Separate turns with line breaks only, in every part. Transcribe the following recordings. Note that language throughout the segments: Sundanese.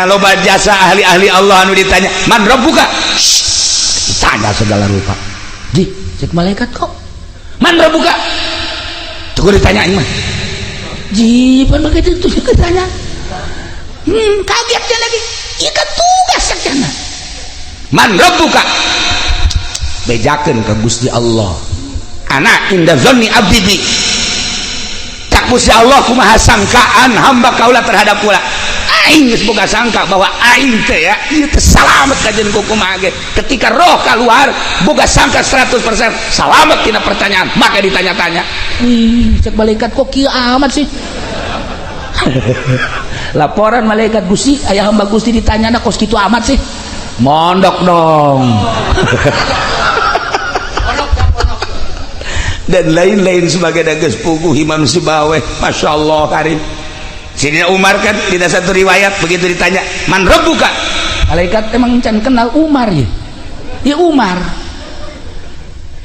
Makanya loba jasa ahli-ahli Allah anu ditanya, "Man rabbuka?" Ditanya segala rupa. Ji, cek malaikat kok. "Man rabbuka?" Tunggu ditanya mah. Ji, pan begitu itu ditanya. Kaget dia lagi. Iya kan tugas sakjana. "Man rabbuka?" Bejakeun ke Gusti Allah. "Ana inda dzanni abdi bi." Tak Gusti Allah, kumaha sangkaan hamba kaula terhadap kula? Aing geus boga sangka bahwa aing teh ya ieu teh salamet kajeun ku kumaha ge. Ketika roh keluar, boga sangka 100% salamet tina pertanyaan, maka ditanya-tanya. Ih, cek malaikat, kok kieu amat sih? Laporan malaikat, "Gusti, aya hamba Gusti ditanya kos kitu amat sih." Mondok dong. Dan lain-lain sebagai geus puguh Imam Sibawaih, Masya Allah karim. Sidina Umar kan di satu riwayat begitu ditanya, "Man rabbuka?" Malaikat emang can kenal Umar ya. Ya Umar.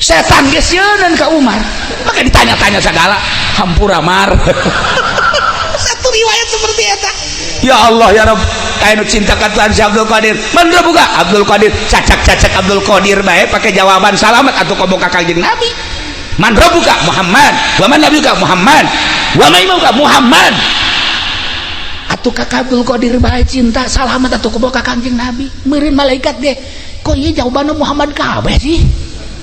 Setan geus sieun ka Umar. Maka ditanya-tanya segala, hampura Mar. Satu riwayat seperti eta. Ya Allah ya Rabb, kayak nu cinta ka Tuhan si Abdul Qadir. "Man rabbuka?" Abdul Qadir, cacak-cacak Abdul Qadir bae pakai jawaban salamat atuh komo ka Kanjeng Nabi. "Man rabbuka?" "Muhammad." "Wa man nabiyuka?" "Muhammad." "Wa man imamuka?" "Muhammad." Atuh ka Abdul Qadir bae cinta salamat atuh komo ka Kanjeng Nabi. Meureun malaikat ge, kok ieu jawabanna Muhammad kabeh sih?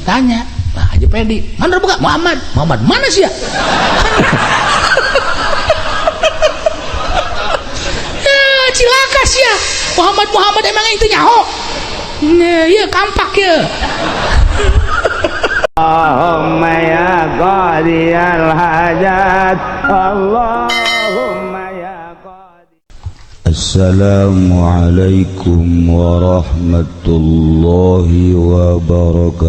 Tanya. Nah, Haji Pedi, "Man rabbuka?" "Muhammad." "Muhammad mana sih ya?" Ya, cilaka sih ya. Muhammad Muhammad emang itu nyaho. Nah, iya kampak ya.
Allahumma ya qadiyal hajat, Allahumma ya qadi.
Assalamualaikum warahmatullahi wabarakatuh.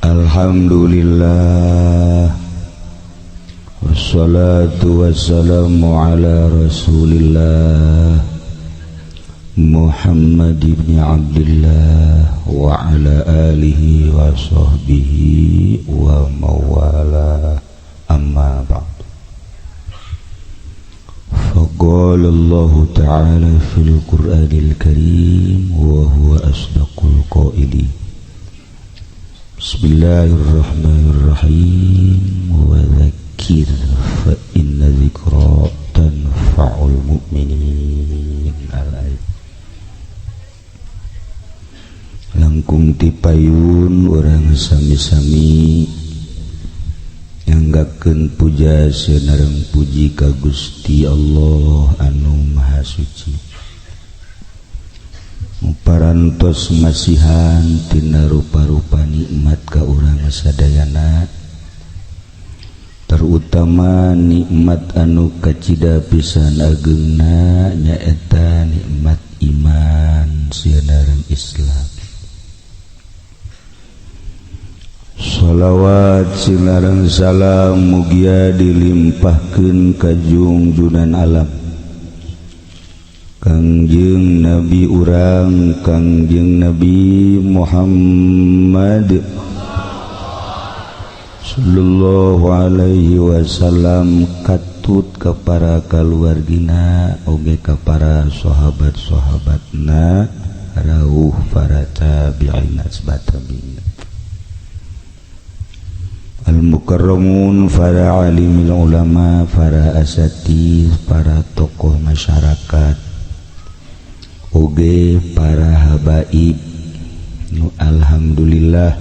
Alhamdulillah, wassalatu wassalamu ala rasulillah Muhammad ibn Abdullah wa ala alihi wa sahbihi wa mawala, amma ba'd. Faqala Allah ta'ala fil Qur'anil Karim wa huwa asdaqul qailin. Bismillahirrahmanirrahim. Wa dzakir fa inna dzikra tanfa'ul mu'minin. Al-ayat. Langkung tipayun urang sami-sami nyanggakeun puja sinareng puji ka Gusti Allah anu Maha Suci. Parantos masihan tina rupa-rupa nikmat ka urang sadayana, terutama nikmat anu kacida pisan ageungna nyaeta nikmat iman sinareng Islam. Shalawat sinareng salam mugia dilimpahkeun ka jungjunan alam Kangjeng Nabi urang Kangjeng Nabi Muhammad sallallahu alaihi wasallam, katut ka para kaluargina oge ka para sahabat-sahabatna rauh para tabi'in asbatabi'in al-mukarramun, para alimil ulama, para asatidz, para tokoh masyarakat oge para habaib nu alhamdulillah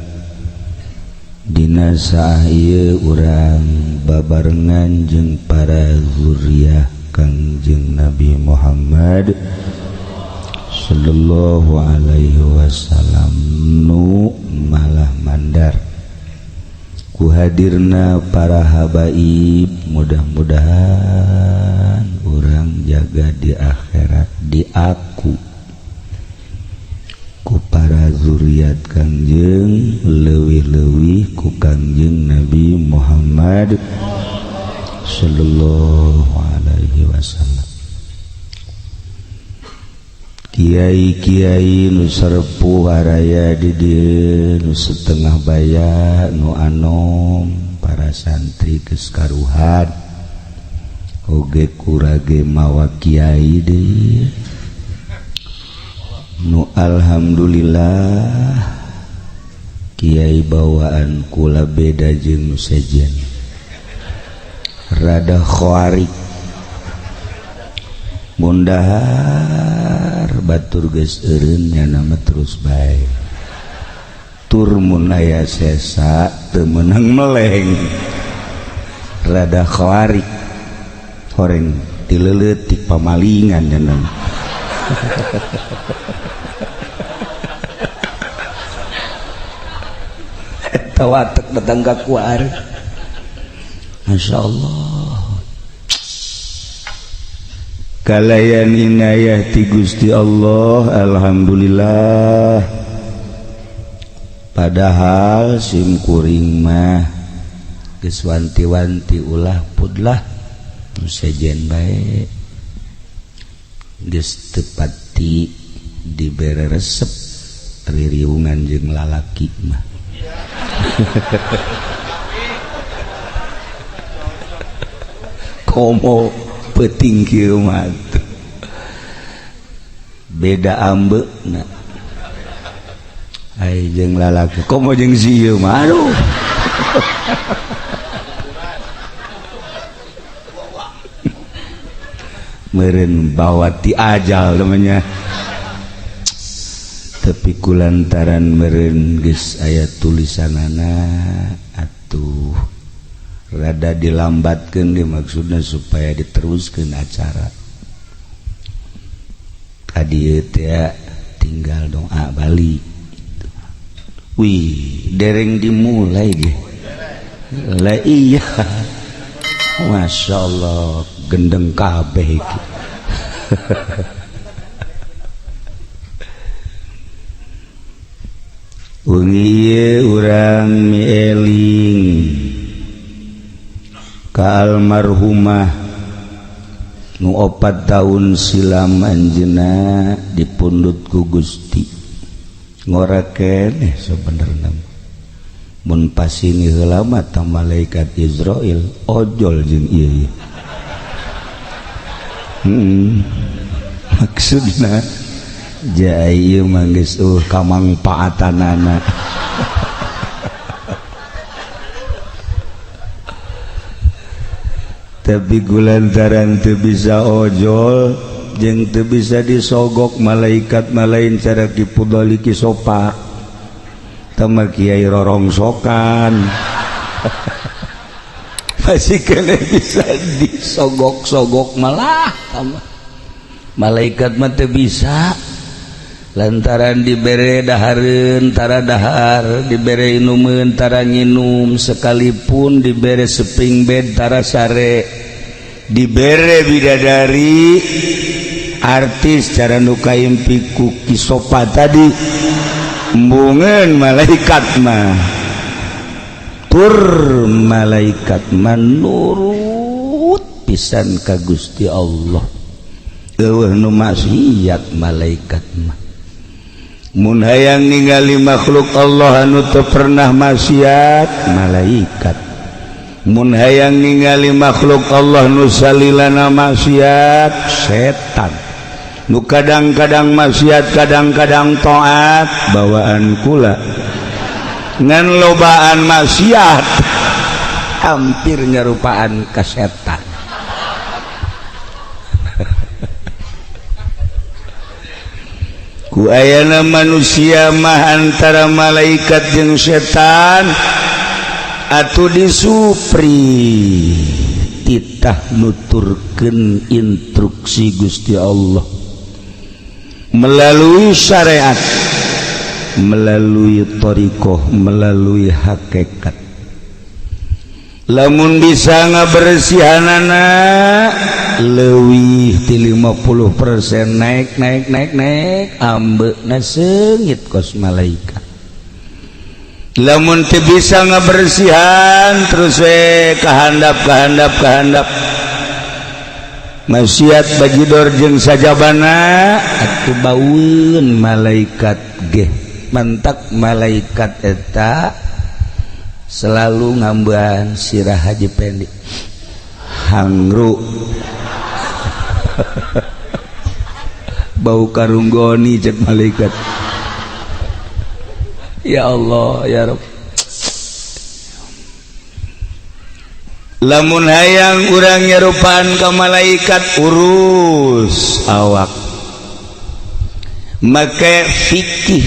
dina saah ieu urang babarengan jeung para zuriyah Kangjeng Nabi Muhammad sallallahu alaihi wasallam nu malah mandar ku hadirna para habaib. Mudah-mudahan urang jaga di akhirat diaku ku para zuriat Kangjeng, leuwih-leuwih ku Kangjeng Nabi Muhammad sallallahu alaihi wasallam. Kiai-kiai nu serepuh araya di dieu, nu setengah baya, nu anom, para para santri geus karuhan oge kurage mawa kiai deui nu alhamdulillah kiai bawaan kula beda jeung nu sejen rada khawarik mun dahar batur geus eureun nya mah terus bae tur mun aya sesa teu meunang meleng rada khawarik horeng tileuleut pamalingan nya eta watek datang ka kuar. Masya Allah kalayan inayah ti Gusti Allah alhamdulillah. Padahal sim kuring mah geus wanti-wanti ulah pudlah nu sejen bae geus teu pati dibere resep ririungan jeung lalaki mah. Komo peuting kieu mah beda ambeuna ai jeung lalaki komo jeung si ieu mah aduh. Meureun bawa ti ajal namanya tapi kulantaran meureun geus aya tulisanana atuh rada dilambatkeun dimaksudna supaya diteruskeun acara tadi teh tinggal doa balik. Wih dereng dimulai ge lah iya Masya Allah gendeng kabeh iki. Wengi ieu urang mieling ka almarhumah nu 4 tahun silam anjeunna dipundhut ku Gusti ngora keneh sabenerna mun pasini heula mah ta malaikat Izrail ojol jeung ieu. Maksudna jai ieu mah geus eueuh kamangpaatanana. Tapi gulantaran teu bisa ojol jeung teu bisa disogok malaikat malain cara kipudali kisopa tama kiai rorongsokan masih kena bisa disogok-sogok malah tama malaikat mah teu bisa lantaran dibere dahareun tara dahar dibere inumeun tara nginum sekalipun dibere seping bed tara sare dibere bidadari artis cara nu kaimpi ku kisopa tadi embungeun malaikat mah tur malaikat mah nurut pisan ka Gusti Allah eueuh nu maksiat malaikat mah mun hayang ningali makhluk Allah anu teu pernah maksiat malaikat mun hayang ningali makhluk Allah nu salilana maksiat setan nu kadang-kadang maksiat kadang-kadang taat bawaan kula ngan lobaan maksiat hampir nyerupaan ka setan. Ku ayana manusia mah antara malaikat jeung setan atuh disupri titah nuturkeun instruksi Gusti Allah melalui syariat, melalui thariqah, melalui hakikat. Lamun bisa ngabersihanana leuwih ti 50% naik naik naik naik ambeuna seungit kos malaikat. Lamun teu bisa ngabersihan terus we kahandap kahandap kahandap maksiat bajidor jeung sajabana atuh baueun malaikat ge mantak malaikat eta Selalu ngambean sirah Haji Pendi hangru bau karunggoni cek malaikat. Ya Allah ya Rabb. Lamun hayang urang nyerupaan ka malaikat urus awak make fikih.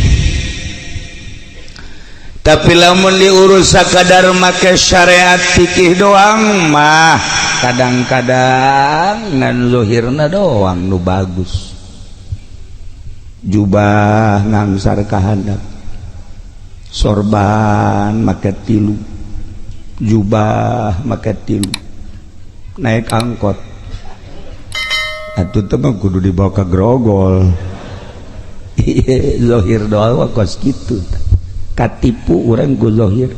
Tapi lamun diurus sakadar make syariat fikih doang mah kadang-kadang ngan zuhirna doang nu bagus. Jubah ngangsar ka handap, sorban make tilu, jubah make tilu, naik angkot atuh teh mah kudu dibawa ka grogol. Zohir doang kos kitu, katipu urang ku zohir.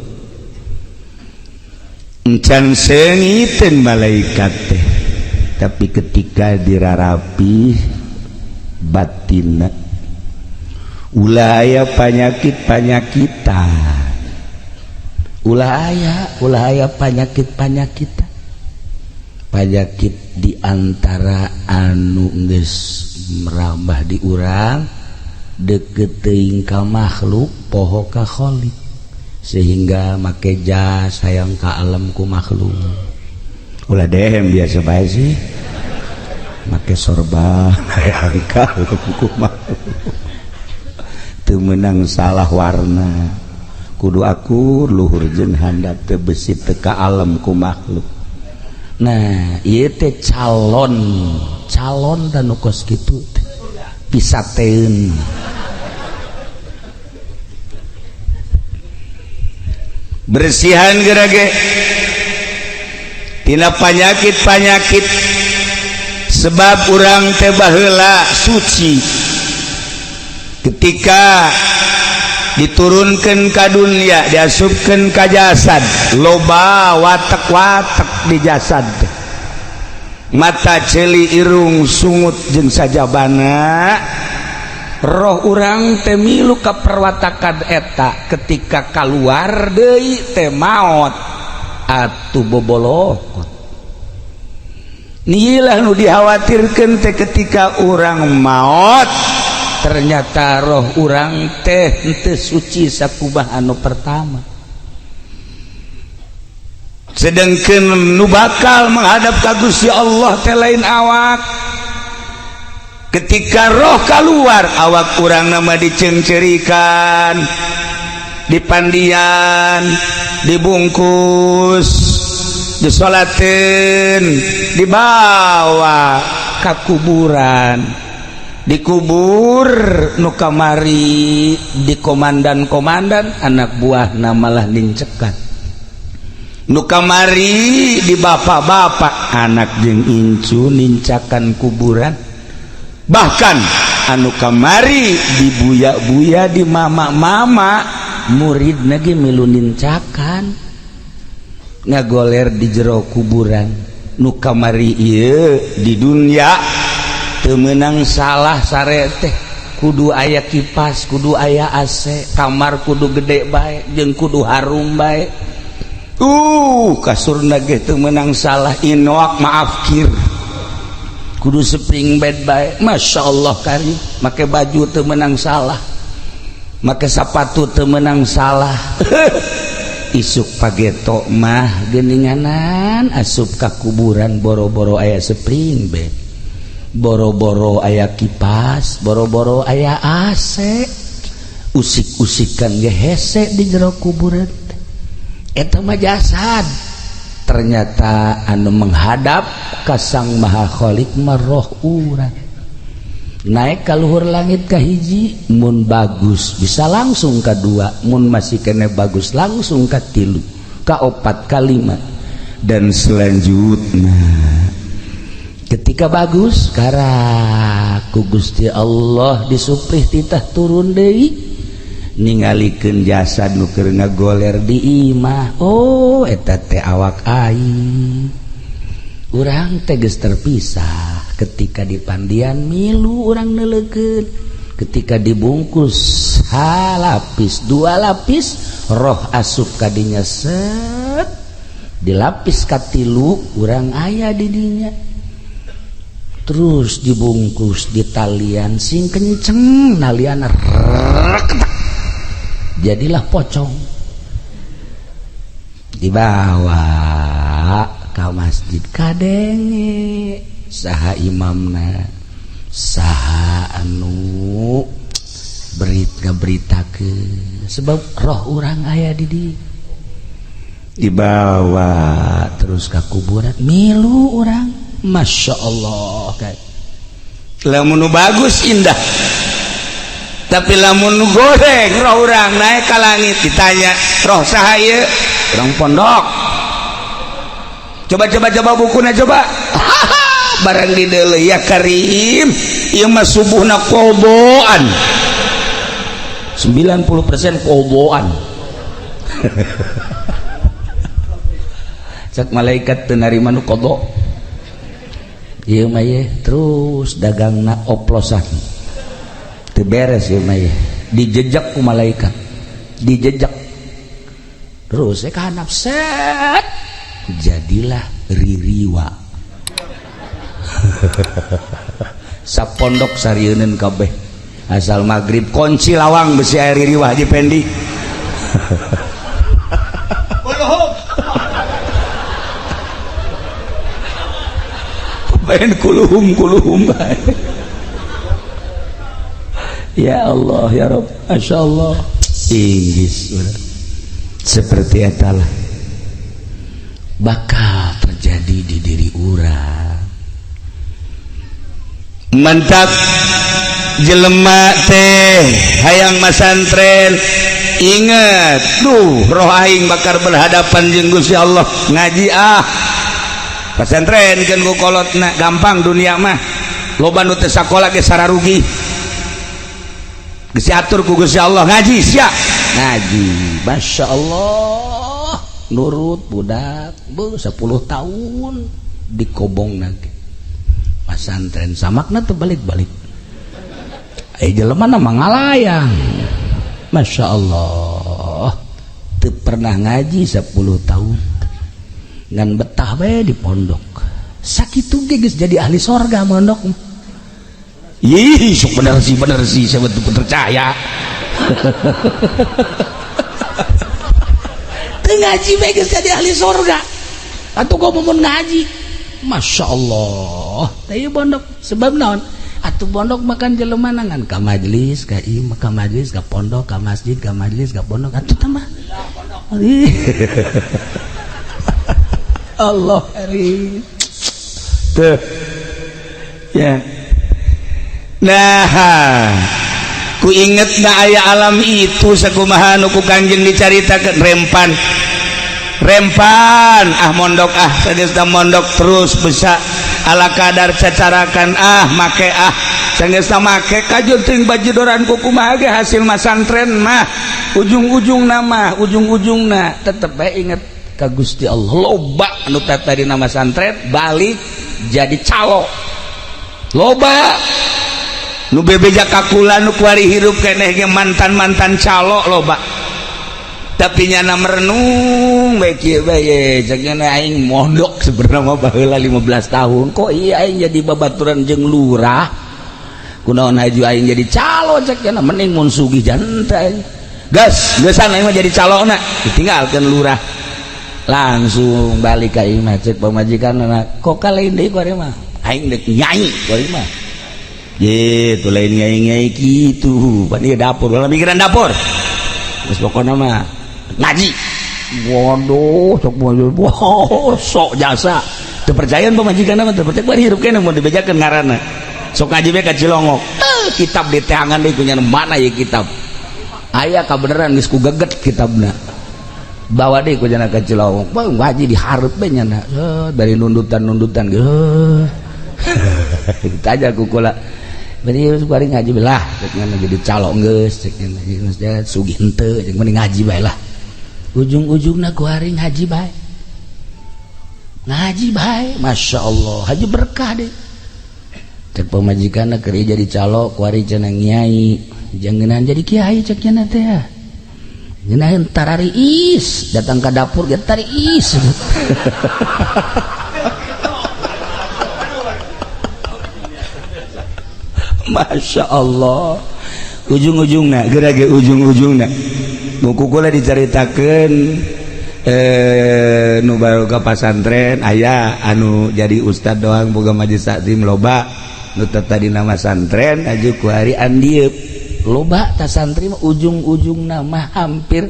Encan seungiteun malaikat teh, tapi ketika dirarapi batinna ulah aya panyakit-panyakitan, ulah aya panyakit-panyakitan, panyakit diantara anu geus merambah di urang deket teuing ka makhluk poho ka kholiq, sehingga make jas hayang ka alam ku makhluk. Ulah dehem biasa bae sih make sorban hayang ka alam ku makhluk. Teu meunang salah warna, kudu akur luhur jeung handap teu besi teu ka alam ku makhluk. Nah ieu teh calon calon dan nu kos kitu teh pisateun. Bersihan gerage tina panyakit-panyakit, sebab urang teh baheula suci ketika diturunkan ka dunia, diasupkeun ka jasad, loba watek-watek di jasad teh, mata ceuli irung sungut jeung sajabana. Roh urang teh milu ka perwatakan eta, ketika kaluar deui teh maot atuh bobolokot. Nilah nu dikhawatirkeun teh ketika urang maot ternyata roh urang teh henteu suci sakubah anu pertama. Sedangkan nu bakal menghadap ka Gusti Allah teh lain awak. Ketika roh keluar awak urang nama dicengcerikan, dipandian, dibungkus, disolatin, dibawa ka kuburan, dikubur nu kamari di komandan-komandan anak buah malah nincekan, nu kamari di bapak-bapak anak jeung incu nincakan kuburan, bahkan anu kamari di buya-buya di mama-mama murid lagi milu nincakan ngagoler di jero kuburan. Nu kamari ieu di dunia teu meunang salah sare teh, kudu aya kipas, kudu aya AC, kamar kudu gede bae jeung kudu harum bae. Kasurna ge teu meunang salah, inoak maaf kir, kudu spring bed bae. Masya Allah karim, make baju teu meunang salah, make sapatu teu meunang salah. Isuk pageto mah geuninganan asup ka kuburan boro-boro aya spring bed, boro-boro aya kipas, boro-boro aya AC, usik-usikan ge hese di jero kuburan. Eta mah jasad. Ternyata anu menghadap ka Sang Maha Khalik mah roh urang. Naik ka luhur langit ka hiji mun bagus bisa langsung ka dua, mun masih kene bagus langsung ka tilu, ka opat, ka lima, dan selanjutnya. Ketika bagus karak ku Gusti Allah disuprih titah turun deui ningalikeun jasad nu keur ngagoler di imah. Oh eta teh awak aing, urang teh geus terpisah. Ketika di pandian milu urang neuleukeun
Ketika dibungkus halapis dua lapis, roh asup kadinya, set dilapis katilu, urang aya didinya. Terus dibungkus di talian sing kenceng, nalian jadilah pocong, dibawa ke masjid, kadenge saha imamna, saha anu berita berita ke, sebab roh orang aya di dibawa terus ke kuburan, milu orang. Masya Allah, kayak
lamun bagus indah, tapi lamun goreng, roh orang naik ke langit, ditanya, "Roh saha ieu?" "Orang pondok." "Coba, coba, coba bukunya, coba." Barang di deuleu, ya Karim, ieu mah subuhna koboan,
90% koboan. Cek malaikat, "Teu narima nu kobo ieu mah ye." Terus dagangna oplosan, teu beres ieu mah ye. Dijejak ku malaikat, dijejak terus ka handap, set jadilah ririwa. Sapondok sarieuneun kabeh, asal maghrib kunci lawang, besi air ririwa. Haji Pendi.
Kulhum.
Pengen kuluhum kuluhum bae. Ya Allah, ya Rabb, Masya Allah. Inggris seperti etalah bakal terjadi di diri urang.
Mantap, jelema teh hayang masantren, inget duh, roh aing bakal berhadapan jeung Gusti Allah. Ngaji ah, pesantren kan ku kolotna, gampang dunia mah, loba nu teu sakola ge sararugi, geus diatur ku Gusti Allah. Ngaji sia,
ngaji, Masya Allah, nurut budak bu 10 tahun dikobong lagi pesantren, samakna tuh balik-balik eh jelema nama ngalayang. Masya Allah, teu pernah ngaji 10 tahun, ngan betah we di pondok. Sakitu ge geus jadi ahli sorga mondok. Ih, sok bener sih, bener sih, saya betul percaya. Teu ngaji we geus jadi ahli sorga. Atuh kok mau ngaji? Masya Allah. Teu pondok sebab naon? Atuh pondok makan jelema ngan ka majelis, ka ieu, ka majelis, ka pondok, ka masjid, ka majelis, ka pondok, atuh tambah. Allah karim.
Tuh. Ya. Nah, ku inget na aya alam itu sakumaha nu ku Kanjeng dicaritakeun, rempan. Rempan ah mondok ah, sageus mondok terus bisa ala kadar cacarakan ah, make ah, sageus make kajur teuing bajidoran ku kumaha ge hasil masantren mah ujung-ujung nama ujung-ujungna tetep bae inget ka Gusti Allah. Loba anu tadi nama santren balik jadi calo, loba nu bebeja kakula nu kuari hirup keneh ge mantan-mantan calo loba, tapi nyana merenung bae kieu bae, cek nyana aing mondok sebenarnya mah baheula 15 tahun, kok iya aing jadi babaturan jeung lurah, kunaon haju aing jadi calo? Cek nyana mending mun sugih janta aing gas geusan aing mah jadi calona, ditinggalkeun lurah, langsung balik ka imah. Cek pamajikan, "Kok kalain deui kuari mah?" "Aing deuk nyai kuari mah." Gitu lain nyai-nyai kitu pan ieu dapur, ulah mikiran dapur geus, pokona mah ngaji. Waduh, sok wow, sok jasa teu percayaan pamajikan mah, teu percaya bari hirup keneh mun dibejakeun ngaranna. Sok ngaji we ka Cilongok, kitab diteangan deui kunya, mana ieu kitab aya kabeneran geus ku geget kitabna, bawa deui ku jana ka Cilongok. Wah, ngaji dihareup we nyana dari nundutan-nundutan geus kita aja ku kula. Berarti bari ngaji lah, cek ngana jadi calon geus, cek ngana geus sugih henteu, cek mending ngaji bae lah. Ujung-ujungna ku hari ngaji bae. Ngaji bae, Masya Allah, haji berkah deh.
Cek pamajikan keur jadi calo kuari cenah nyai, jangan jadi kiai cek nya teh ya. Ngeunaheun tarariis, datang ke dapur ge tariis. Masya Allah, ujung-ujungna geura ge ujung-ujungna buku kula dicaritakeun nu baru ka pasantren aya anu jadi ustad doang boga majelis taklim loba nu tadi nama santren aju ku hari andieup loba ta santri mah ujung-ujungna mah hampir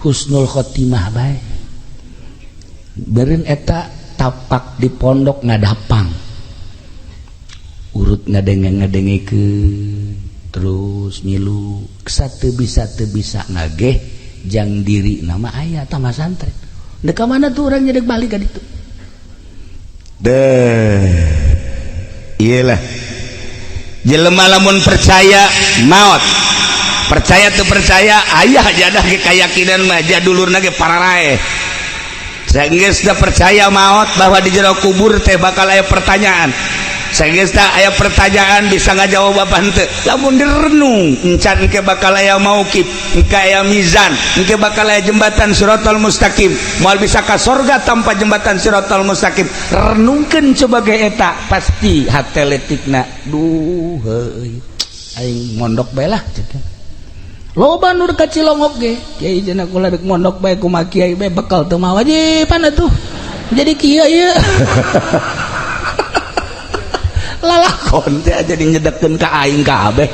husnul khotimah bae. Beureun eta tapak di pondok ngadapang urut ngadenge-ngadengekeun terus milu satu bisa ngageh jang diri nama ayah tambah santren. Dek mana tuh orangnya dek balik ka ditu.
Deh, iyalah jelema lamun percaya maut, percaya tuh percaya ayah jadah ge kayakinan mah jadulurna ge pararaeh. Saenggeus da percaya maut bahwa di jero kubur teh bakal aya pertanyaan. Saenggeus da aya pertanyaan bisa ngajawab apa henteu. Lamun direnung encan engke bakal aya mauqif, engke aya mizan, engke bakal aya jembatan siratal mustaqim. Moal bisa ka sorga tanpa jembatan siratal mustaqim. Renungkeun coba ge eta pasti hate letikna. Duh heuy. Aing mondok bae lah cek. Loba nu ka Cilongok ge, kiai cenah kula deuk mondok bae kumaha kiai bae bekal teu mah wajiban atuh. Jadi kieu ieu. Lalakon teh jadi nyedekkeun ka aing kabeh.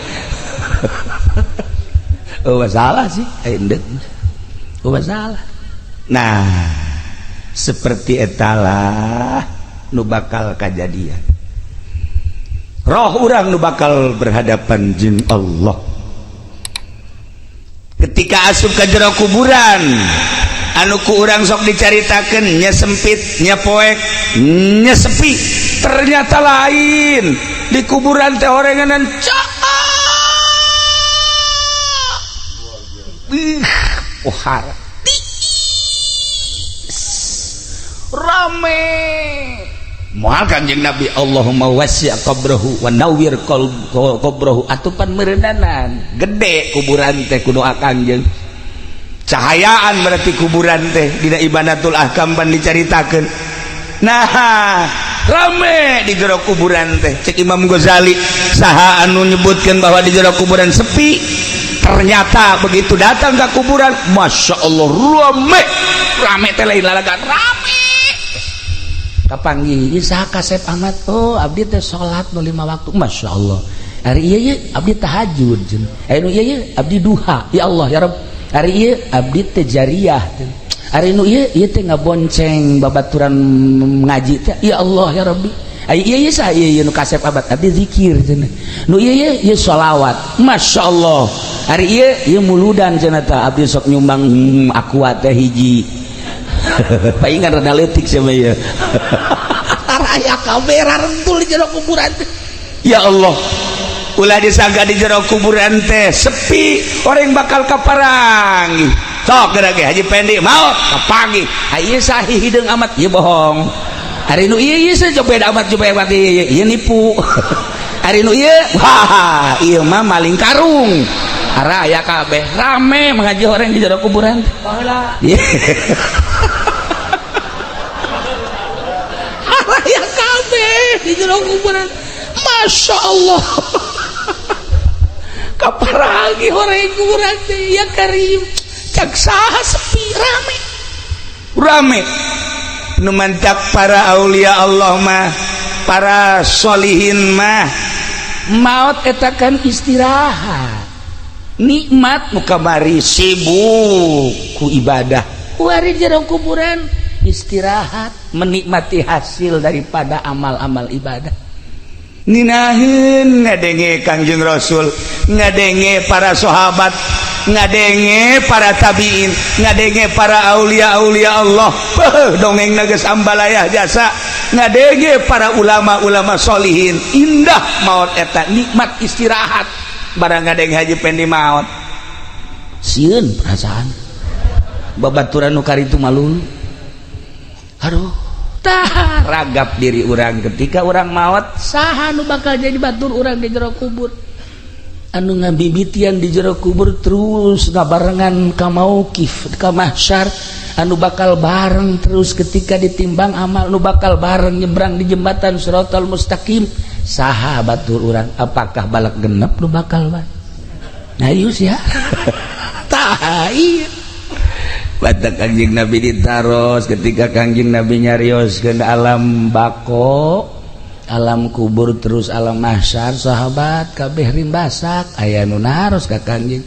Oh masalah sih, aing deuk. Oh masalah. Nah, seperti etalah nu bakal kajadian. Roh urang nu bakal berhadapan jeung Allah. Ketika asup ka jero kuburan, anu ku urang sok dicaritakeun nya sempit, nya poek, nya sepi, ternyata lain. Di kuburan teh orenganan cak. Ih, pohara. Rame. Moal Kanjeng Nabi Allahumma wasi' qabrahu wa nawwir qabrahu atupan meureunnanan gede kuburan teh ku doa Kanjeng. Cahayaan berarti kuburan teh dina Ibanatul Ahkam pan dicaritakeun. Nah, rame di jero kuburan teh. Cek Imam Ghazali saha anu nyebutkeun bahwa di jero kuburan sepi, ternyata begitu datang ke kuburan, Masya Allah rame. Rame teh lain lalagan rame.
Kapanggih ieu saha kasep amat, oh abdi teh salat nu 5 waktu, Masya Allah. Ari ieu ye abdi tahajud cenah. Ari nu ieu ye abdi duha, ya Allah ya Rabb. Ari ieu abdi teh jariyah cenah. Ari nu ieu ieu teh ngabonceng babaturan ngaji teh, ya Allah ya Rabbi. Ari ieu ye saha ieu ye nu kasep amat, abdi zikir cenah. Nu ieu ye ieu sholawat, Masya Allah. Ari ieu ieu muludan cenah tah, abdi sok nyumbang aqua teh hiji. Paingan rada leutik sia mah ieu. Araya kamera rentul di jero kuburan teh.
Ya Allah, ulah disangka di jero kuburan teh sepi, orang bakal kaparangi. Sok geura ge Haji Pendi maot kapangi.
Ieu sahi hideung amat, ieu bohong. Ari nu ieu ieu beda amat coba amat ieu, ieu nipu. Ari nu ieu, wah, ieu mah maling karung. Araya kabeh rame mengaji orang di jero kuburan.
Baheula.
Araya kabeh di jero kuburan. Masya Allah. Kaparagi orang kuburan teh ya Karim. Cak saha sepi rame.
Rame. Nu mantak para aulia Allah mah, para solihin mah
maut eta kan istirahat. Nikmat
nu kamari sibuk ku ibadah.
Wari jero kuburan istirahat, menikmati hasil daripada amal-amal ibadah.
Ninaheun ngadenge Kangjeng Rasul, ngadenge para sahabat, ngadenge para tabiin, ngadenge para aulia-aulia Allah. Beuh, dongeng geus ambalayah jasa. Ngadenge para ulama-ulama solihin. Indah maut eta, nikmat istirahat. Barang ngadenge Haji Pendi maut.
Sieun perasaan. Babaturan nu karitu malu. Aduh, Tah, ragap diri urang ketika urang maot, saha nu bakal jadi batur urang di jero kubur, anu ngabibitian di jero kubur terus ngabarengan ka mauqif, ka mahsyar, anu bakal bareng terus ketika ditimbang amal, nu bakal bareng nyebrang di jembatan Siratal Mustaqim, saha batur urang? Apakah balak genep nu bakal bareng? Ayo ya. Tah, iya. Batak Kangjeng Nabi ditaros, ketika Kangjeng Nabi nyarios ke alam bako, alam kubur, terus alam mahsyar, sahabat kabeh rimbasak. Aya nu naros ka Kangjeng,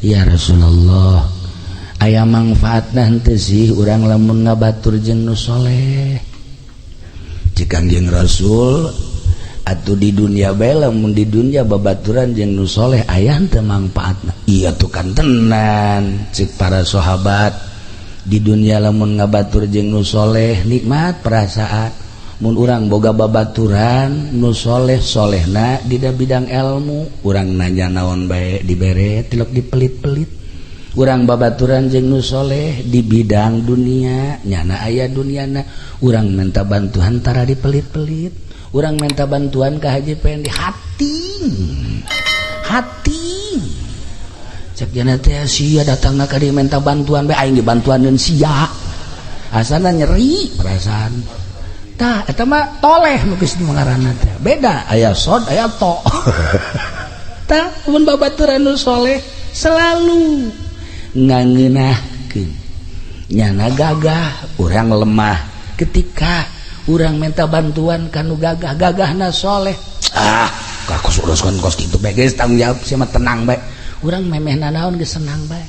"Ya Rasulullah, aya manfaatna henteu sih urang lamun ngabatur jeung nu soleh?" Cek Kangjeng Rasul, "Atuh di dunia bae, lamun di dunia babaturan jeung nu soleh aya henteu manfaatna?" "Iya tuh kan tenan," cek para sahabat, "di dunia lamun ngabatur jeung nu soleh nikmat perasaan. Mun urang boga babaturan nu soleh, solehna di bidang ilmu, urang nanya naon bae dibere, tilok dipelit-pelit. Urang babaturan jeung nu soleh di bidang dunia, nyana aya duniana, urang minta bantuan tara dipelit-pelit. Urang minta bantuan ke Haji Pendi, hati hati." Cek jana teh, "Sia datang ka dieu minta bantuan bae, aing dibantuaneun sia." Asana nyeri perasaan. Tah, eta mah toleh nu geus ngaranna teh. Beda, aya sod, aya to. Tah, mun babaturan nu soleh selalu ngangeunahkeun, nyana gagah, urang lemah. Ketika urang minta bantuan kanu gagah, gagahna soleh, "Ah, kos uruskeun kos kitu bae geus, tanggung jawab sia mah, tenang bae." Urang memeh nanaon geus senang bae,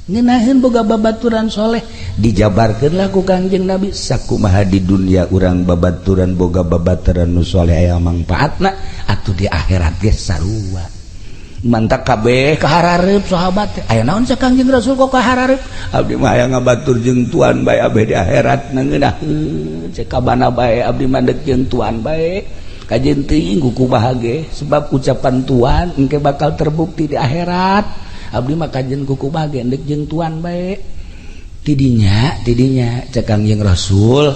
ngeunaheun boga babaturan soleh. Dijabarkeun lah ku Kangjeng Nabi sakumaha di dunia urang babaturan, boga babaturan nu soleh aya mangpaatna, atuh di akhirat ge sarua. Mantak kabeh kaharareup sahabat teh. "Aya naon?" cek Kangjeng Rasul, "kok kaharareup?" "Abdi mah hayang ngabatur jeung tuan bae abeh di akhirat, ngeunaheun cek kabana bae, abdi mah deuk jeung tuan bae. Kajeun teuing ku bahagia, sebab ucapan tuan engke bakal terbukti di akhirat. Abdi mah kajeun kuku bahagia deuk jeung tuan bae." "Tidinya, tidinya," cek Kangjeng Rasul,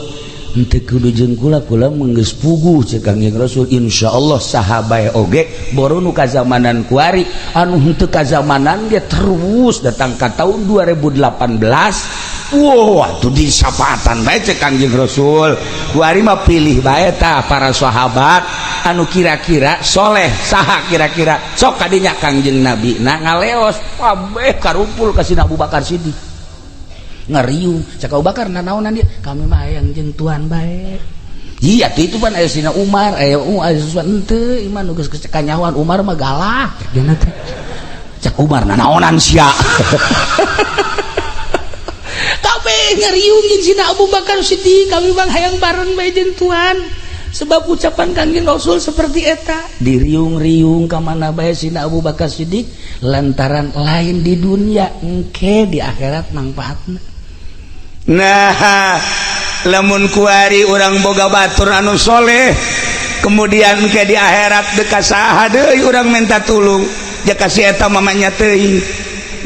"henteu kudu jeung kula, kula mah geus puguh." Cek Kangjeng Rasul, "Insyaallah saha bae oge, boro nu kazamanan kuari, anu henteu kazamanan ge terus datang ka tahun 2018. Wow, atuh disapatan bae." Cek Kangjeng Rasul, "Kuari mah pilih bae tah para sahabat anu kira-kira soleh saha kira-kira, sok kadinya." Kangjeng Nabi na ngaleos, kabeh karumpul ka Sina Abu Bakar Siddiq, ngariung. Cek Abu Bakar, "Nanaonan dia?" "Kami mah hayang jeung tuan bae." "Iya tuh, itu pan aya Sina Umar, aya aya sesuatu." "Henteu, iman nu geus kanyahoan Umar mah galak," cek dina teh. Cek Umar, "Nanaonan sia?" Kabeh ngariung jeung Sina Abu Bakar Siddiq, "Kami bang hayang bareng bae jeung tuan, sebab ucapan Kangjeng Rasul seperti eta." Diriung-riung ka mana bae Sina Abu Bakar Siddiq, lantaran lain di dunia, engke di akhirat manfaatna.
Nah, lamun kuari urang boga batur anu soleh, kemudian ke di akhirat deka saha deui urang minta tulung? Jaka si eta mamanya teuing,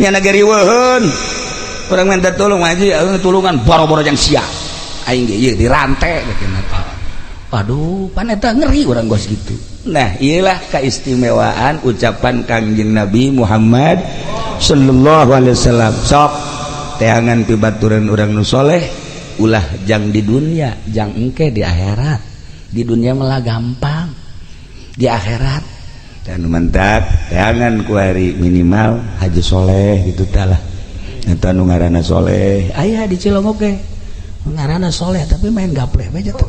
nya gariweuheun. Urang minta tulung aja, tulungan boro-boro jang sia, aing ge ieu dirante gitu teh.
Waduh, pan eta ngeri urang gos gitu.
Nah, iyalah keistimewaan ucapan Kangjeng Nabi Muhammad sallallahu alaihi wasallam. Sok teangan pibaturan urang nu soleh,
ulah jang di dunia, jang engke di akhirat. Di dunia malah gampang, di akhirat.
Dan mantap teangan kuari minimal haji soleh gitu talah. Eta nu ngaranna soleh.
Aya di Cilongok ge ngaranna soleh, tapi main gapleh bae tuh.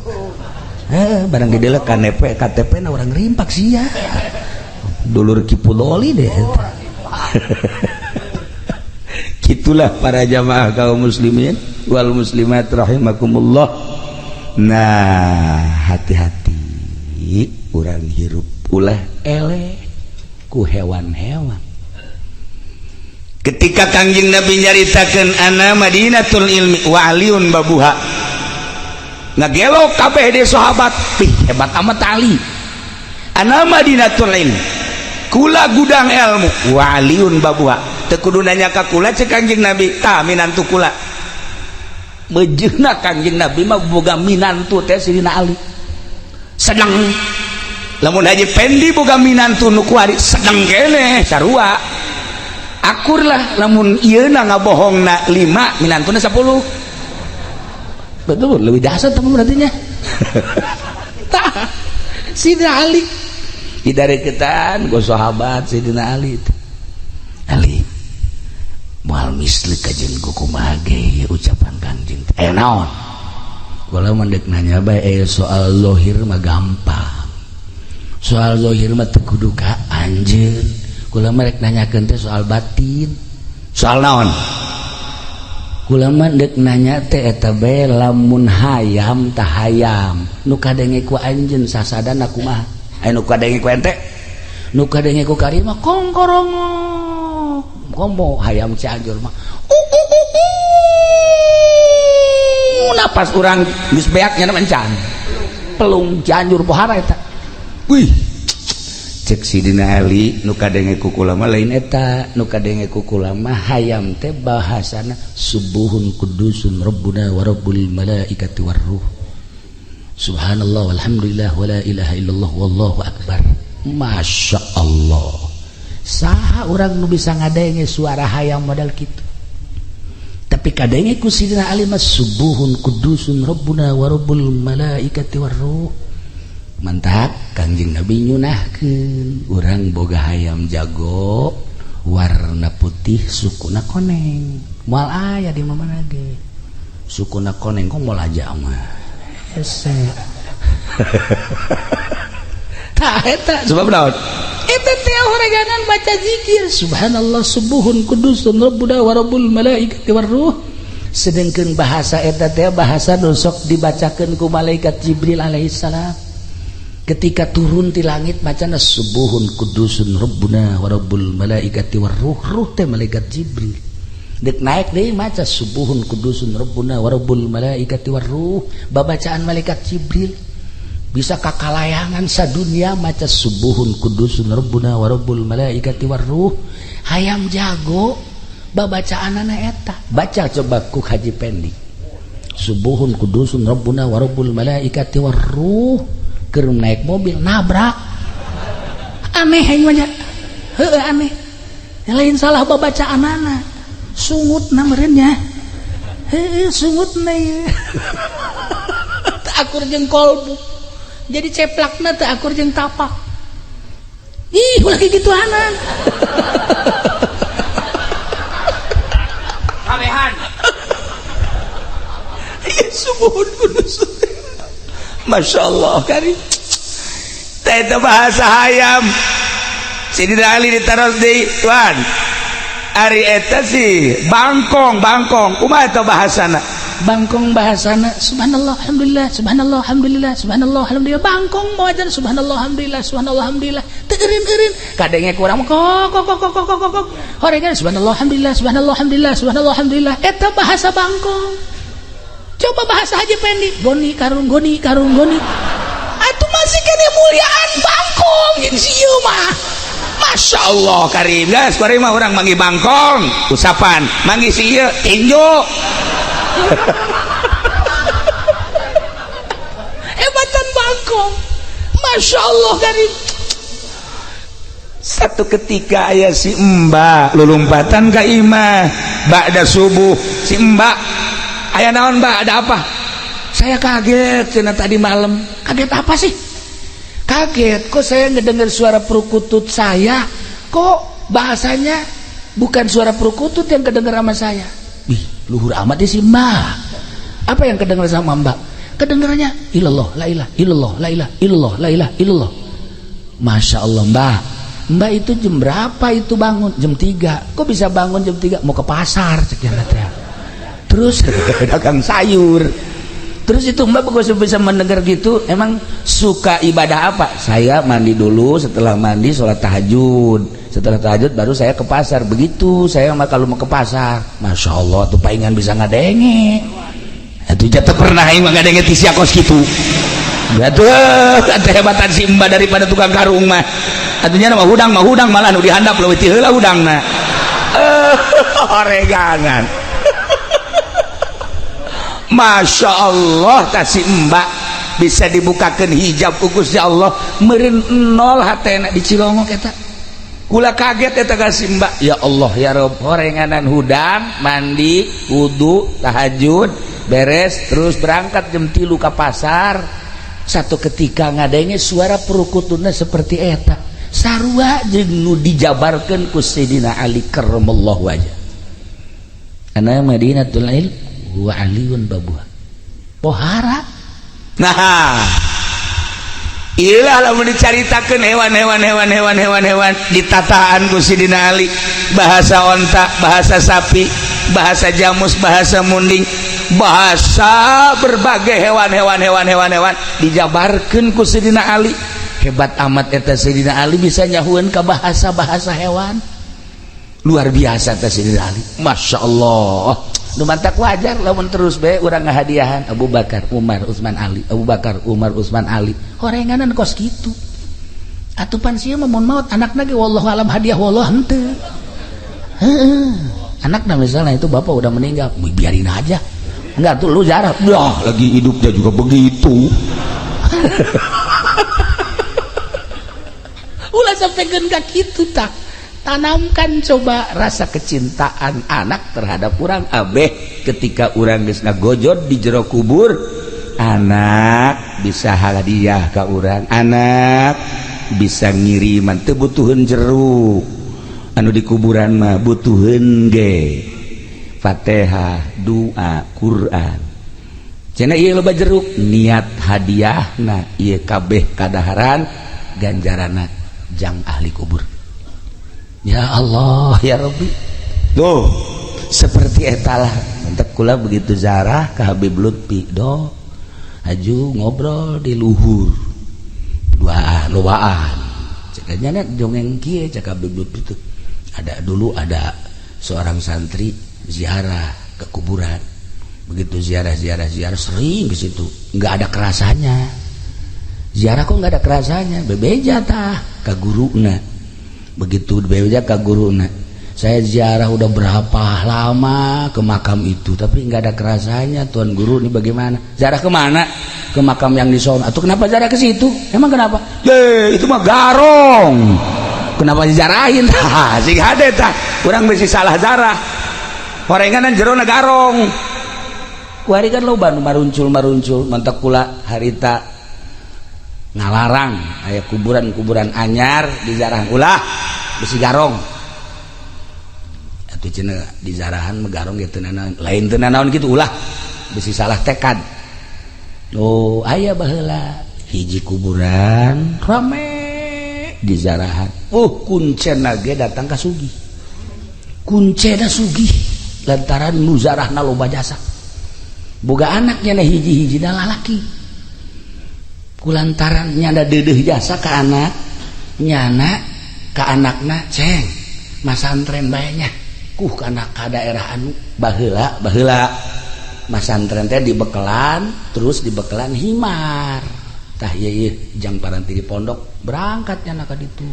Eh, barang didelek KTP, KTP na urang rimpak sia. Dulur Kipudoli deh.
Itulah para jamaah kaum muslimin wal muslimat rahimakumullah. Nah, hati-hati urang hirup, ulah
eleh ku hewan-hewan.
Ketika Kangjeng Nabi nyaritakeun ana Madinatul ilmi wa aliun babuha, ngagelo kabeh di sahabat, "Pih, hebat amat Ali." Ana Madinatul ilmi, kula gudang ilmu, wa aliun babuha, teu kudu nanya ka kula, cek Kangjeng Nabi, tah minantu kula.
Mejeuna Kangjeng Nabi mah boga minantu teh Sidina Ali. Sedang lamun Haji Pendi boga minantu nu kuari sedang keneh sarua. Akur lah lamun ieu na ngabohongna 5 minantuna 10. Betul, lebih dahsyat teman berarti nya. Tah Sidina Ali didareketan ku sahabat Sidina Ali. Ali moal misli kajeun ku kumaha ge ucapan Kangjeng. Naon? Kula mah deuk nanya bae soal zahir mah gampang. Soal zahir mah teu kudu ka anjeun. Kula mah rek nanyakeun teh soal batin. Soal naon? Kula mah deuk nanya teh eta bae lamun hayam tah hayam nu kadenge ku anjeun sasadana kumaha? Aya nu kadenge ku ente? Nu kadenge ku kari mah kongkorongok. Komo hayam Cianjur mah. Napas urang geus beak nya encan. Pelung Cianjur pohara eta. Wih. Cek Sidina Ali nu kadenge ku kula mah lain eta, nu kadenge ku kula mah hayam teh bahasana subuhun kudusun rabbuna wa rabbul malaikati warruh. Subhanallah walhamdulillah wala ilaha illallah wallahu akbar. Masya Allah. Saha urang nu bisa ngadenge suara hayam model kitu. Tapi kadenge ku Sidina Ali mah subuhun kudusun rabbuna wa rabbul malaikati warruh. Mantap Kangjeng Nabi nyunahkeun urang boga hayam jago warna putih sukuna koneng. Moal aya di mana ge. Sukuna koneng kok moal aja mah. Hese. Tah eta sebab naon? Eta teh horeganan baca zikir subhanallah subuhun kudusun rabbuna wa rabbul malaikati warruh. Sedengkeun bahasa eta teh bahasa nu sok dibacakeun ku malaikat Jibril alaihissalam. Ketika turun di langit bacana subuhun kudusun rabbuna wa rabbul malaikati warruh. Ruh teh malaikat Jibril. Dek naik deui maca subuhun kudusun rabbuna wa rabbul malaikati warruh. Babacaan malaikat Jibril. Bisa kakalayangan sadunia maca subuhun kudusun rabbuna wa rabbul malaikati warruh. Hayam jago babacaanana eta. Baca coba ku Haji Pendi. Subuhun kudusun rabbuna wa rabbul malaikati warruh. Keur naik mobil nabrak. Aneh aing mah nya. Heueuh aneh. Lain salah babacaanana. Sungutna meureun nya. Heueuh sungutna ieu. Teu akur jeung kolbu. Jadi ceplakna teu akur jeung tapak. Ih, ulah kikituanan.
Kabehan.
Ieu subuhun kudus. Masya Allah kari. Teh bahasa hayam. Sidina Ali ditaros deui, tuan. Ari eta sih bangkong, bangkong. Kumaha eta bahasana? Bangkong bahasana subhanallah alhamdulillah subhanallah alhamdulillah subhanallah alhamdulillah. Bangkong mawajan subhanallah alhamdulillah subhanallah alhamdulillah. Teu eureun-eureun. Kadenge ku urang kok kok kok kok kok kok. Horegan subhanallah alhamdulillah subhanallah alhamdulillah subhanallah alhamdulillah. Eta bahasa bangkong. Coba bahasa Haji Pendi, goni karung goni karung goni. Atuh masih kene muliaan bangkong jeung si ieu mah. Masya Allah karim guys, karim mah urang manggih bangkong, usapan, manggih si ieu tinju. Hebatan bangkong. Masya Allah karim. Satu ketika aya si Mbak lulumpatan ka imah ba'da subuh si Mbak aya naon Mbak ada apa? Saya kaget cenah tadi malam. Kaget apa sih? Kaget kok saya ngedengar suara perkutut saya, kok bahasanya bukan suara perkutut yang kedengar sama saya. Wih, luhur amat ya si Mbak. Apa yang kedengar sama Mbak? Kedengarannya ilallah la ilah illallah la ilah illallah la ilah illallah. Masya Allah Mbak. Mbak itu jam berapa itu bangun? Jam 3. Kok bisa bangun jam 3? Mau ke pasar cek teh. Terus dagang sayur. Terus itu Mbak kok bisa mendengar gitu? Emang suka ibadah apa? Saya mandi dulu, setelah mandi sholat tahajud. Setelah tahajud baru saya ke pasar. Begitu saya mah kalau mau ke pasar. Masya Allah tuh palingan bisa ngadenge. Itu jatuh pernah aing mah ngadenge ti sia kos kitu. Atuh kehebatan si Mbak daripada tukang karung mah. Atunya mah hudang malah nu dihandap leuwih ti heula hudangna. Oregangan.
Masya Allah, kasih mbak bisa dibukakan hijab ku Gusti Allah, meureun nol hatena di Cilongok eta. Kula kaget eta kasih mbak. Ya Allah ya Rob, horenganan hudang, mandi, wudu, tahajud, beres, terus berangkat jam 3 ke pasar. Satu ketika ngadenge suara perukutuna seperti eta, sarua jeung nu dijabarkeun ku Sayyidina Ali karramallahu wajah. Ana Madinatul Ilm wa Aliun babuha. Pohara. Nah, ilah lamun dicaritakeun hewan-hewan hewan-hewan hewan-hewan ditataan ku Sidina Ali, bahasa onta, bahasa sapi, bahasa jamus, bahasa munding, bahasa berbagai hewan-hewan hewan-hewan hewan dijabarkeun ku Sidina Ali. Hebat amat eta Sidina Ali, bisa nyahueun ka bahasa-bahasa hewan. Luar biasa eta Sidina Ali, Masya Allah. Nu mantak wajar lamun terus bae urang ngahadiahan Abu Bakar, Umar, Utsman, Ali, Abu Bakar, Umar, Utsman, Ali, horenganan kos kitu. Atuh pan sieun mah mun maot anakna ge wallahu alam hadiah wallah henteu. Heeh. Anakna misalnya itu bapak udah meninggal, biarin aja. Enggak tuh lu jarah.
Wah, lagi hidupnya juga begitu.
Ulah sampai ka kitu tah. Tanamkan coba rasa kecintaan anak terhadap urang abeh ketika urang geus ngagojod di jero kubur, anak bisa hadiah ka urang, anak bisa ngiriman. Teu butuheun jeruk anu di kuburan mah, butuheun ge Fatihah, doa, Quran. Cenah ieu loba jeruk, niat hadiahna ieu kabeh kadaharan ganjaranna jang ahli kubur. Ya Allah ya Rabbi. Tuh seperti etalah mantap kula begitu zarah ke Habib Lutfi do aju ngobrol di luhur duaan lobaan cekanya net dongeng kieu. Cek Habib Lutfi tuh ada dulu ada seorang santri ziarah ke kuburan. Begitu ziarah ziarah ziarah, sering ke situ, nggak ada kerasanya. Ziarah kok nggak ada kerasanya, bebeja tah ke guruna. Begitu bebeja ke guruna, "Saya ziarah udah berapa lama ke makam itu, tapi nggak ada kerasanya, tuan guru, ini bagaimana?" "Ziarah kemana?" "Ke makam yang di sono." "Atau kenapa ziarah ke situ? Emang kenapa?" "Ye, itu mah garong, kenapa dijarahin?" Tah sing hade tah urang bisi salah zarah, horenganan jerona garong. Kuari kan loba nu maruncul maruncul. Mantak kula harita ngalarang aya kuburan-kuburan anyar dizarah, ulah, besi garong. Atuh cenah dizarahan mah garong gitu, nanaon lain teu nanaon gitu, ulah, besi salah tekad. Oh, aya baheula hiji kuburan rame dizarahan, kuncena ge datang ka sugih, kuncena sugih lantaran nu zarahna loba jasa. Boga anaknya na hiji-hiji na lalaki. Kulantaran nyana deudeuh jasa ka anak nyana, ka anakna, "Ceng, masantren bae nya kuh kana ka daerah anu." Baheula baheula masantren teh dibekelan, terus dibekelan himar tah ieu ieu jang paranti di pondok. Berangkat nyana ka ditu,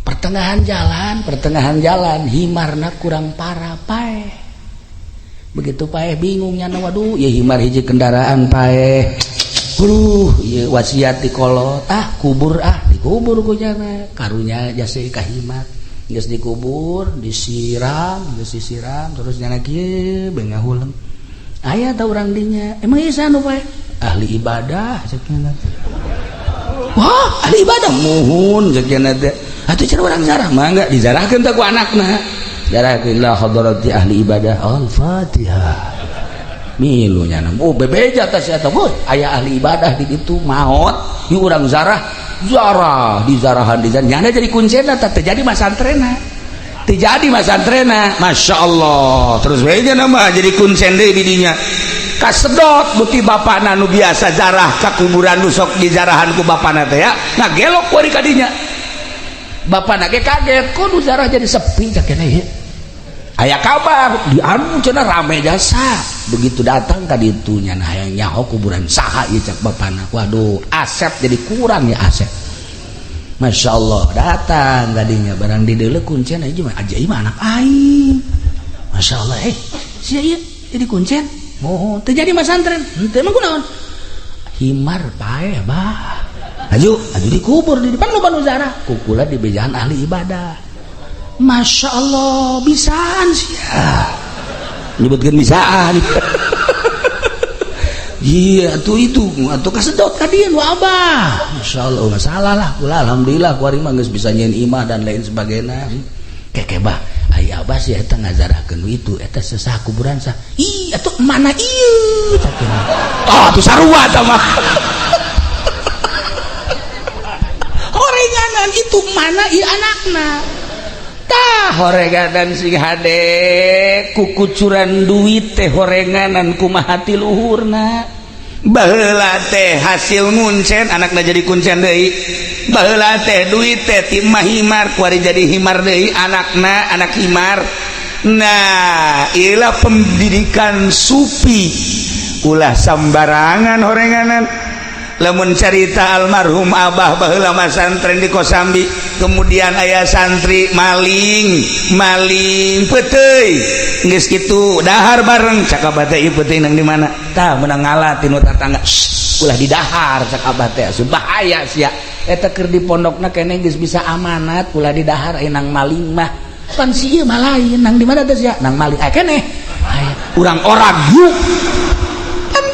pertengahan jalan, pertengahan jalan himarna kurang parah, paeh. Begitu paeh, bingung nyana, "Waduh, ya himar hiji kendaraan paeh. Aduh, ieu wasiat di kolot ah, kubur ah." Dikubur ku nyana, karunya jasa ka himar. Geus dikubur, disiram, geus disiram, terus nyana kieu bae ngahuleng, aya ta urang dinya? "Emang ieu saha nu paeh?" "Ahli ibadah," cek nyana. "Wah, ahli ibadah?" "Muhun," cek nyana teh. "Atuh cenah urang zarah, mangga dizarahkeun teh ku anakna." Zarahkeun la hadrati ahli ibadah, al-Fatihah. Milu nyana, oh, bebeja tas eta, "Woi, aya ahli ibadah di ditu maot, ieu urang zarah." Zarah di zarahan di nyana jadi kuncena tah, teu jadi masantrena, teu jadi masantrena. Masya Allah, terus we nya mah jadi kuncen deui di dinya, kasedot buti bapana nu biasa zarah ka kuburan, nu sok dizarahan ku bapana teh ya ngagelok kuari ka dinya. Bapana ge kaget, kok nu zarah jadi sepi? Cak ieu aya kabar di anu cenah rame jasa. Begitu datang ka ditu, nyana hayang nyaho kuburan saha ieu. Cak bapana, "Waduh, asep jadi kurang ya asep." Masya Allah, datang tadinya, barang di deuleu kuncen aja mah aja mah anak aing. Masya Allah, eh, sia ieu jadi kuncen.
Mohon teu jadi masantren. Henteu mah kunaon? Himar paeh bah. Aju, aju dikubur di depan loba nu zarah. Kukula di bejaan ahli ibadah. Masya Allah, bisaan sia. Nyebutkeun bisaan. Iya, atuh itu, atuh kasedot ka dieu nu abah. Masya Allah, masalah lah. Kula alhamdulillah kuari mah geus bisa nyieun imah dan lain sebagainya. Keke bah, ai abah sih eta ngazarahkeun itu, eta sesah kuburan sah. Ih, atuh mana ieu cak. Ah, atuh sarua eta mah. Horenganan itu mana ieu anakna. Tah horenganan sing hade kukucuran duit teh horenganan kumaha ti luhurna.
Baheula teh hasil nguncen anakna jadi kuncen deui. Baheula teh duit teh ti mah himar kuari jadi himar deui anakna anak himar. Nah, ilah pendidikan sufi ulah sambarangan horenganan. Lamun carita almarhum abah baheula masantren di Kosambi, kemudian aya santri maling maling peuteuy geus kitu dahar bareng cak abah teh ieu peuteuy nang di mana tah meunang ngala tinu tatangga ulah didahar cak abah teh asup bahaya sia eta keur di pondokna keneh geus bisa amanat ulah didahar aya nang maling mah pan si ieu mah lain nang di mana teh sia nang maling aya keneh aya urang orang yuk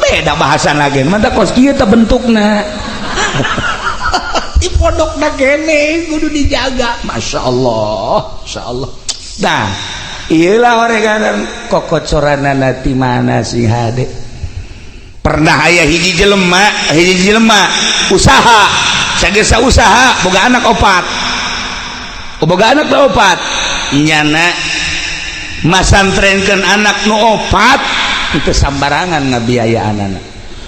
beda bahasan lagi mantap kos kieu teh bentukna
di pondokna kene kudu dijaga. Masya Allah, Masya Allah.
Nah ieulah horenganan kokocoranana ti mana sing hade. Pernah aya hiji jelema usaha sagesa usaha boga anak opat, boga anak opat nyana masantrenkeun anak nu opat itu sambarangan ngabiayaan anak.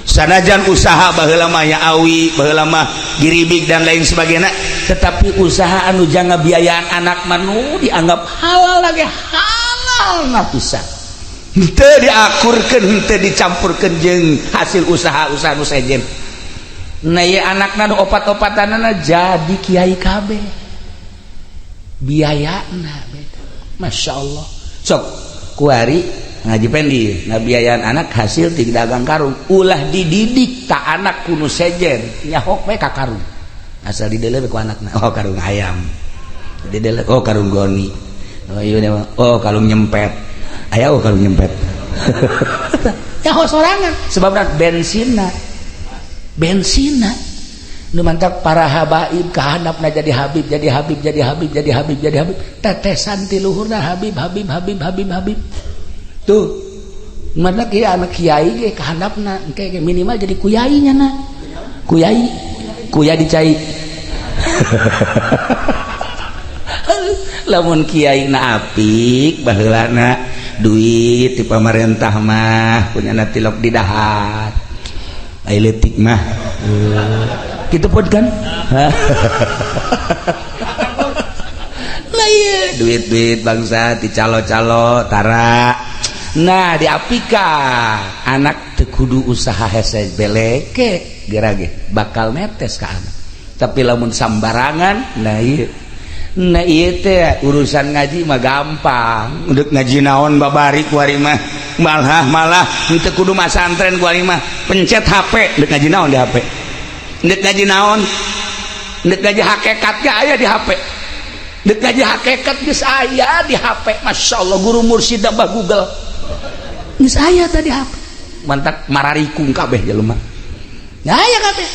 Sanajan usaha baheula mah ya awi, baheula mah giribik dan lain sebagainya,
tetapi usaha anu jangan biayaan anak manu dianggap halal lagi halal nah pisan.
Henteu diakurkeun, henteu dicampurkeun jeung hasil usaha-usaha nu sejen.
Nah ieu anakna nu opat-opatanana jadi kiai kabeh. Biayana beda. Masya Allah.
Sok kuari ngaji pendi ngabiayaan anak hasil ti dagang karung ulah dididik tak anak kuno sejen nyahok we ka karung asal didele ku anakna oh karung ayam didele oh karung goni oh ieu oh karung nyempet aya oh karung nyempet
nyaho sorangan sebabna bensinna bensinna nu mantak para habaib kahandapna jadi habib jadi habib jadi habib jadi habib jadi habib tetesan ti luhurna habib habib habib habib habib tuh mana kiai anak kiai ge kahandapna engke ge minimal jadi kuyai nya na kuyai kuya dicai
lamun kiai na apik baheulana duit ti pamarentah mah kunyana tilok di dahar ai leutik mah
kitu pun kan
lah ieu duit-duit bangsa ti calo-calo tara.
Nah diapika anak teu kudu usaha hese beleke gerage bakal netes ka anak. Tapi lamun sambarangan nah ieu teh urusan ngaji mah gampang.
Udah ngaji naon babari kuari mah malah henteu kudu masantren kuari mah pencet HP deuk ngaji naon di HP. Deuk ngaji naon? Deuk ngaji hakikat ge aya di HP.
Deuk ngaji hakikat geus aya di HP. Masya Allah guru mursyid bah Google. Geus aya tadi HP.
Mantak mararikung kabeh jelema.
Aya kabeh.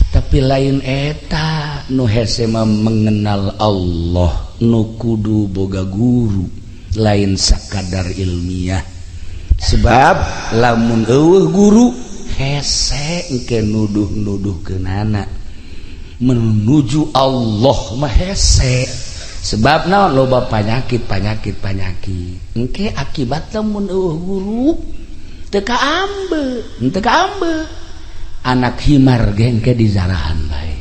Tapi lain eta nu hese mah mengenal Allah nu kudu boga guru lain sakadar ilmiah. Sebab lamun eueuh guru hese engke nuduh-nuduhkeunana menuju Allah mah hese. Sebab naon loba penyakit penyakit penyakit engke akibat lamun eueuh guru teu kaambe teu kaambe anak himar ge engke dizarahan bae.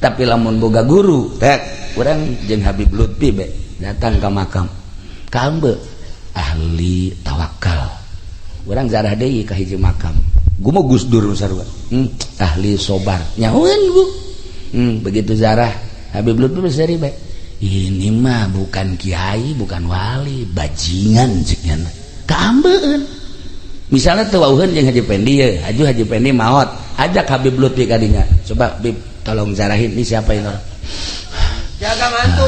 Tapi lamun boga guru tek urang jeung Habib Lutfi be datang ka makam kaambe
ahli tawakal urang zarah deui ka hiji makam
gumo Gus Dur sarua
ahli sobar nyahoeun bu begitu zarah Habib Lutfi seri bae. Ini mah bukan kiai, bukan wali, bajingan ceknya. Kaambeun. Misalnya teu wauheun jeung Haji Pendi ye, Haji Haji Pendi maot, ajak Habib Lutfi kadinya. Coba Bib, tolong zarahin ini siapa ini orang.
Jaga mantu.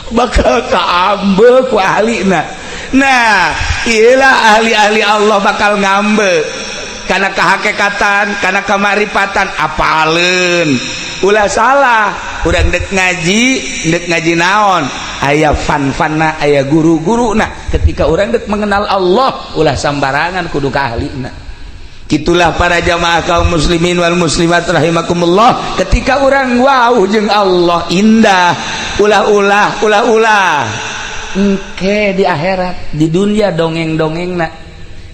Bakal kaambe ku ahlina. Nah, iyalah ahli-ahli Allah bakal ngambe karena kehakekatan, karena kemaripatan, apaleun. Ulah salah, urang dek ngaji naon? Aya fan-fanna, aya guru-guruna. Ketika urang dek mengenal Allah, ulah sambarangan kudu ka ahlina. Itulah para jamaah kaum muslimin wal muslimat rahimakumullah. Ketika urang wau jeung Allah indah, ulah-ulah, ulah-ulah. Engke di akhirat, di dunia dongeng-dongengna.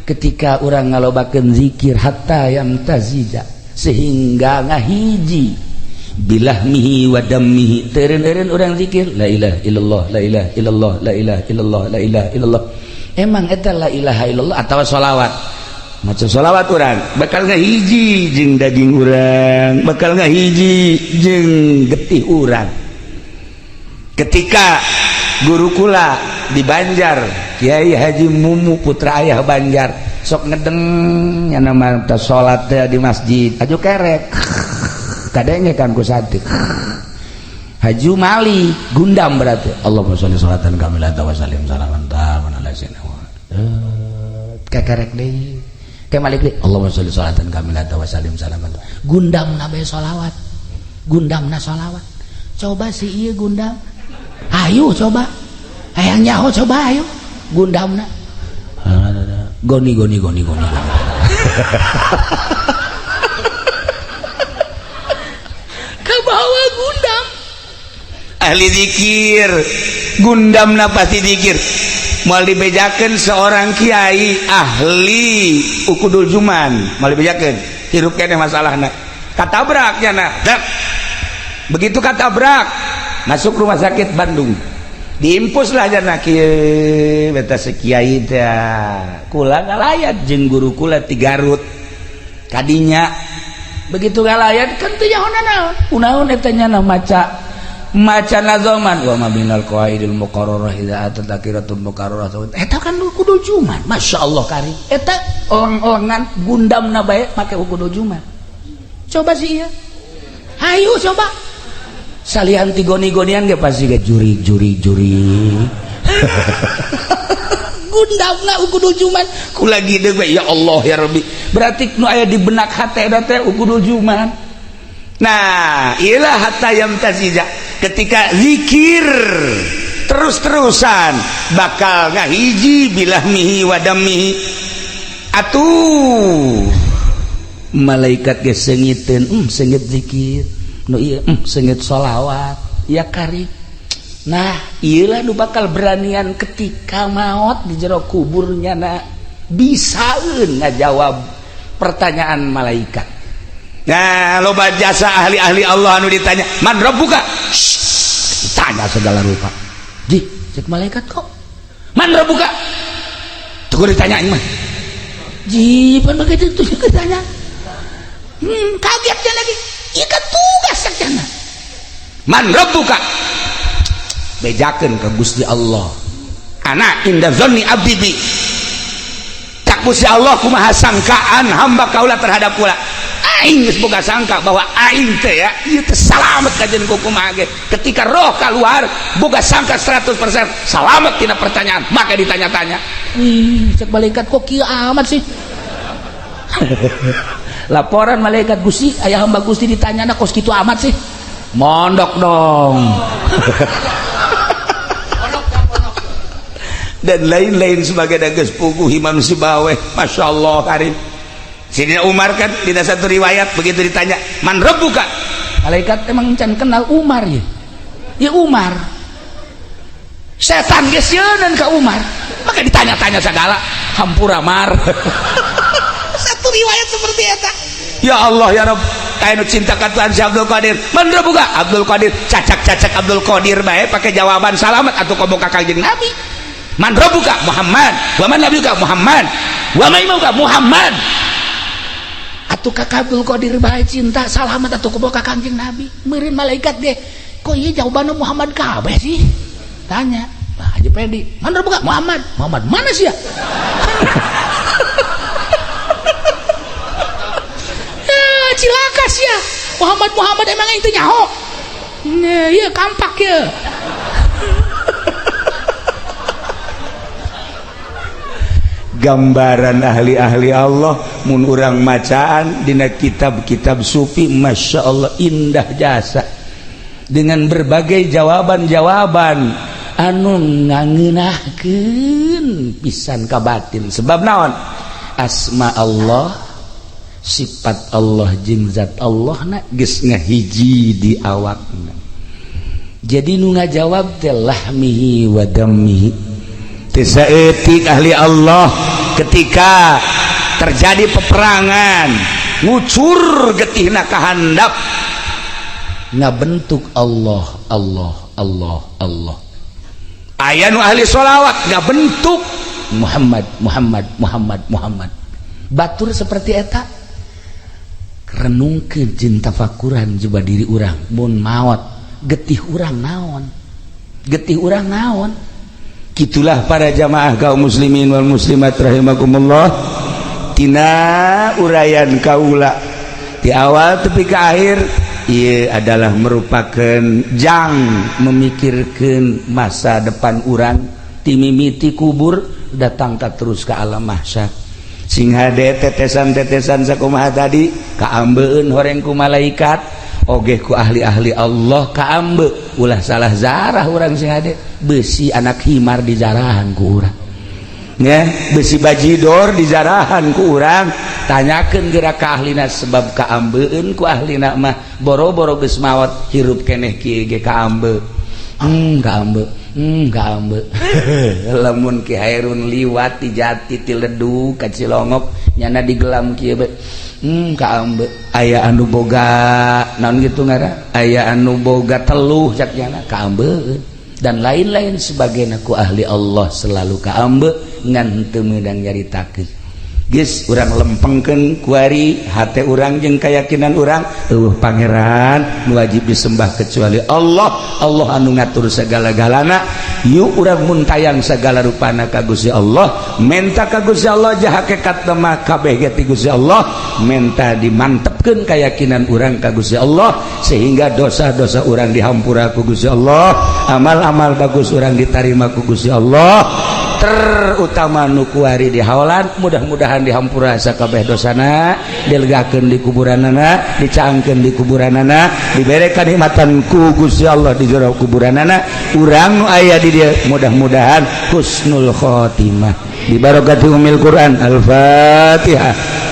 Ketika urang ngalobakeun zikir hatta yamtazija, sehingga ngahiji bilahmihi wa dammihi, teureun-eureun urang zikir la ilaha illallah, la ilaha illallah, la ilaha illallah, la ilaha illallah. Emang eta la ilaha illallah atawa sholawat? Maca sholawat urang bakal ngahiji jeung daging urang, bakal ngahiji jeung getih urang. Ketika guru kula di Banjar, Kiai Haji Mumu putra ayah Banjar, sok ngedeng nya nama teh salat teh di masjid, aju kerek. Kadenge kan ku santri. Haji Mali gundam berarti. Allahumma sholli sholatan kamilatan wa sallim salaman taman ala sayyidina Muhammad. Kekerek deui. Kayak Malik deui. Allahumma sholli sholatan kamilatan wa sallim salaman. Gundam na bae sholawat. Gundam na sholawat. Coba si ieu gundam. Ayo coba. Hayang nyaho coba ayo. Gundamna. Goni goni goni goni. Kebawa gundam. Ahli zikir, gundamna pasti zikir. Moal dibejakeun seorang kiai ahli ukudul juman, moal dibejakeun. Hirup keneh masalahna. Katabrak nya na. Begitu katabrak, masuk rumah sakit Bandung. Diimpuslah jana kieu beta sekiai teh. Kula ngalayat jeung guru kula ti Garut. Kadinya begitu ngalayat kan teu nyaho naon. Kunaon eta nya maca maca nazoman wa ma binal qawaidil muqarrarah idza atat akiratul muqarrarah. Eta kan kudu juman. Masyaallah kari. Eta oleng-olengan gundamna bae make kudu juman. Coba sih ieu. Hayu coba. Salian ti goni-gonian ge pasti ge juri-juri-juri. Gundamna kudu juman. Ku lagi deui ya Allah ya Rabbi. Berarti nu aya di benak hate eta teh kudu juman. Nah, ilah hatta yamtazija. Ketika zikir terus-terusan bakal ngahiji bilahmihi wa dammihi. Atuh malaikat ge seungiteun, seungit zikir. Nu ieu seungit sholawat ya kari. Nah, ieulah nu bakal beranian ketika maot di jero kuburnya na bisaeun ngajawab pertanyaan malaikat. Nah, loba jasa ahli-ahli Allah anu ditanya, "Man rabbuka?" Ditanya segala rupa. Ji, cek malaikat kok. "Man rabbuka?" Tunggu ditanya mah. Ji, pan begitu tuh ditanya. Kagetnya lagi. Ieu kan tugas sakjana. Man rabbuka? Bejakeun ka Gusti Allah. Ana inda dzanni abdi bi. Cak Gusti Allah kumaha sangkaan hamba kaula terhadap kula. Aing geus boga sangka bahwa aing teh ya ieu teh salamet kajeun ku kumaha ge. Ketika roh keluar boga sangka 100% salamet tina pertanyaan, maka ditanya-tanya. Ih, cek malaikat kok kieu amat sih. Laporan malaikat Gusti, ayah hamba Gusti ditanya kos kitu amat sih. Mondok dong. Dan lain-lain sebagai dages puguh Imam Sibaweh, Masya Allah karim. Sidina Umar kan di satu riwayat begitu ditanya, "Man rabbuka?" Malaikat emang can kenal Umar ya. Ya Umar. Setan geus sieun ka Umar. Maka ditanya-tanya segala, hampura mar. Satu riwayat seperti eta. Ya Allah ya Rabb, kayak nu cinta ka Tuhan si Abdul Qadir. Man rabbuka? Abdul Qadir. Cacak-cacak Abdul Qadir bae pakai jawaban salamat atuh komo ka Kanjeng Nabi. Man rabbuka? Muhammad. Wa man nabiyuka? Muhammad. Wa man imamuka? Muhammad. Atuh ka Abdul Qadir bae cinta salamat atuh komo ka Kanjeng Nabi. Meureun malaikat ge, kok ieu jawabanna Muhammad kabeh sih? Tanya, Pak Haji Pedi, mana buka Muhammad? Muhammad mana sih ya? Ya, cilaka sih ya. Muhammad Muhammad emang itu nyaho. Iya kampak ya.
Gambaran ahli-ahli Allah mun urang macaan dina kitab-kitab sufi, masya Allah indah jasa dengan berbagai jawaban-jawaban anu ngangeunahkeun pisan ka batin. Sebab naon? Asma Allah, sifat Allah jeung zat Allah na geus ngahiji di awakna. Jadi nu ngajawab teh lahmihi wa dammihi. Teu saeutik ahli Allah ketika terjadi peperangan ngucur getihna ka handap
ngabentuk Allah Allah Allah Allah.
Aya nu ahli sholawat ngabentuk
Muhammad Muhammad Muhammad Muhammad. Batur seperti eta renungkeun jeung tafakuran coba diri urang mun maot getih urang naon, getih urang naon.
Gitulah para jamaah kaum muslimin wal muslimat rahimakumullah. Tina uraian kaula di awal tepi ke akhir ieu adalah merupakan jang memikirkan masa depan urang timimiti kubur datang ka terus ke alam mahsyar. Sing hade tetesan-tetesan sakumaha tadi kaambeun horeng ku malaikat oge ku ahli-ahli Allah kaambe ulah salah zarah urang sing hade besi anak himar dijarahan ku urang ya, besi bajidor dijarahan ku urang. Tanyakeun geura ka ahlina sebab kaambeun ku ahlina mah boro-boro geus maot hirup keneh kieu ge kaambe. Kaambe kaambe. Lamun Ki Hairun liwat ti jati ti ledu ka Cilongok nyana digelam kieu be. Kaambe aya anu boga naon kitu ngaran, aya anu boga teluh cak nyana kaambe dan lain-lain sebagainya ku ahli Allah selalu kaambe ngan teu meunang nyaritakeun. Geus urang lempengkeun kuari hate urang jeung keyakinan urang eueuh pangeran nu wajib disembah kecuali Allah. Allah anu ngatur segala-galana. Yuk urang muntayang segala rupana ka Gusti Allah, menta ka Gusti Allah jah hakikat mah kabeh ge ti Gusti Allah, menta dimantepkeun keyakinan urang ka Gusti Allah sehingga dosa-dosa urang dihampura ku Gusti Allah, amal-amal bagus urang ditarima ku Gusti Allah, terutama nu kuari di haolan mudah-mudahan dihampura sakabeh dosana, dilegakeun di kuburanana, dicaangkeun di kuburanana, dibere kanikmatan ku Gusti Allah di jero kuburanana. Urang nu aya di dieu mudah-mudahan husnul khotimah bi barakati umil Quran. Al-Fatihah.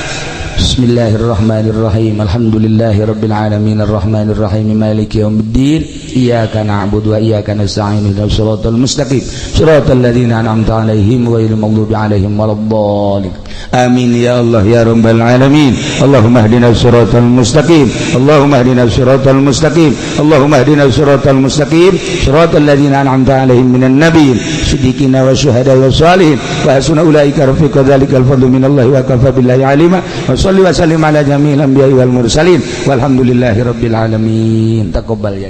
Bismillahirrahmanirrahim. Alhamdulillahirabbil alamin arrahmanirrahim maliki yaumiddin. Iyyaka na'budu wa iyyaka nasta'in ihdinas siratal mustaqim siratal ladzina an'amta 'alaihim ghairil maghdubi 'alaihim waladdallin. Amin ya Allah ya rabbal alamin. Allahumma ihdinas siratal mustaqim. Allahumma ihdinas siratal mustaqim. Allahumma ihdinas siratal mustaqim siratal ladzina an'amta 'alaihim minan nabiyyin siddiqina wasyuhada'i wassalihin wa hasuna ulaika rafiqa dzalikal fadlu minallahi wa kafa billahi alima. Wa shalli wa sallim ala jami'il anbiya'i wal mursalin walhamdulillahi rabbil alamin. Taqabbal ya.